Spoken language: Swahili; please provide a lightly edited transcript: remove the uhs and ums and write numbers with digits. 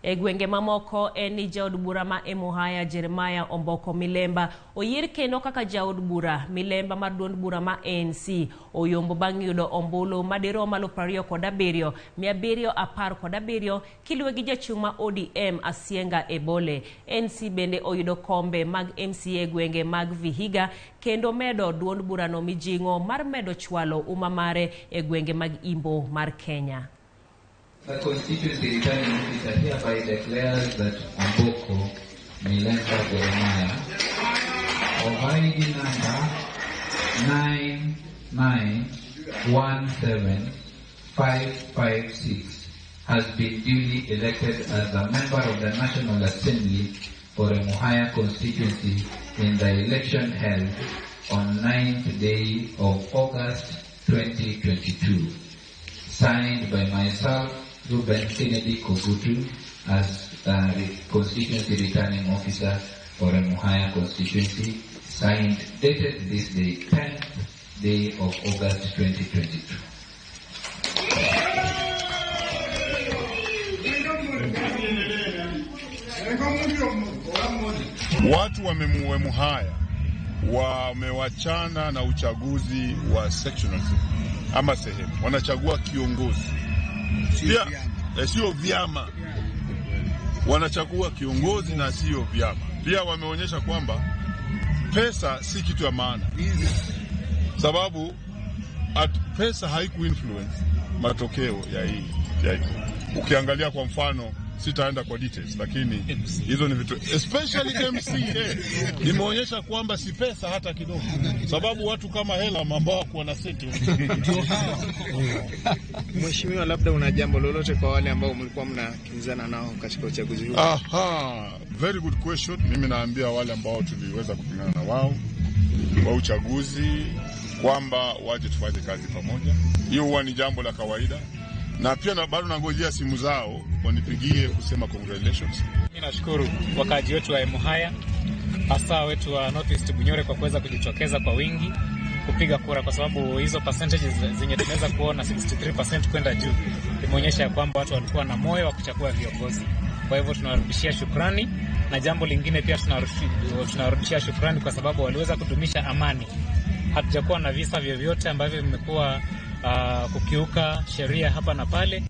E gwenge mamoko en ni jaod bura ma Emuhaya Jeremiah Omboko Milemba oyier kendo kaka jaod bura Milemba mar duond bura ma ANC oyombo bang' yudo ombulu madirom 27,717 kiluwe gi jachung' ma ODM Asienga Ebole. ANC bende oyudo kombe mag MCA gwenge mag Vihiga kendo medo duond burano mijing'o mar medo chwalo uma mare e gwenge mag Imbo mar Kenya. The constituency returning officer hereby declares that Omboko Milemba Jeremiah of ID number 9917556 has been duly elected as a member of the National Assembly for Emuhaya constituency in the election held on 9th day of August 2022. Signed by myself, Ruben Kennedy Kogutu, as the constituency returning officer for Emuhaya constituency, signed, dated this day, 10th day of August 2022. Watu wa Emuhaya wamewachana na uchaguzi wa sectionalism ama sehemu, wanachagua kiongozi, sio vyama. Wanachagua kiongozi na sio vyama. Pia wameonyesha kwamba pesa si kitu ya maana, sababu pesa haiku-influence matokeo ya hii. Ukiangalia kwa mfano, sitaenda kwa details, lakini hizo ni vitu especially MCA imeonyesha kwamba si pesa hata kidogo, sababu watu kama hela ambao wako na senti ndio hawa. Mheshimiwa, labda una jambo lolote kwa wale ambao mlikuwa mnakinzana nao katika uchaguzi huu? Aha, very good question. Mimi naambia wale ambao tuliweza kupingana na wao kwa uchaguzi kwamba waje tufanye kazi pamoja. Hiyo huwa ni jambo la kawaida. Na pia bado nangojea simu zao wanipigie kusema congratulations. Mimi nashukuru wakaaji wetu wa Emuhaya, hasa wetu wa North East Bunyore kwa kuweza kujitokeza kwa wingi kupiga kura, kwa sababu hizo percentages zenye tumeweza kuona 63% kwenda juu imeonyesha kwamba watu walikuwa na moyo wa kuchagua viongozi. Kwa hivyo tunawarudishia shukrani, na jambo lingine pia tunawarudishia shukrani kwa sababu waliweza kudumisha amani. Hatujakuwa na visa vyovyote ambavyo vimekuwa kukiuka sheria hapa na pale.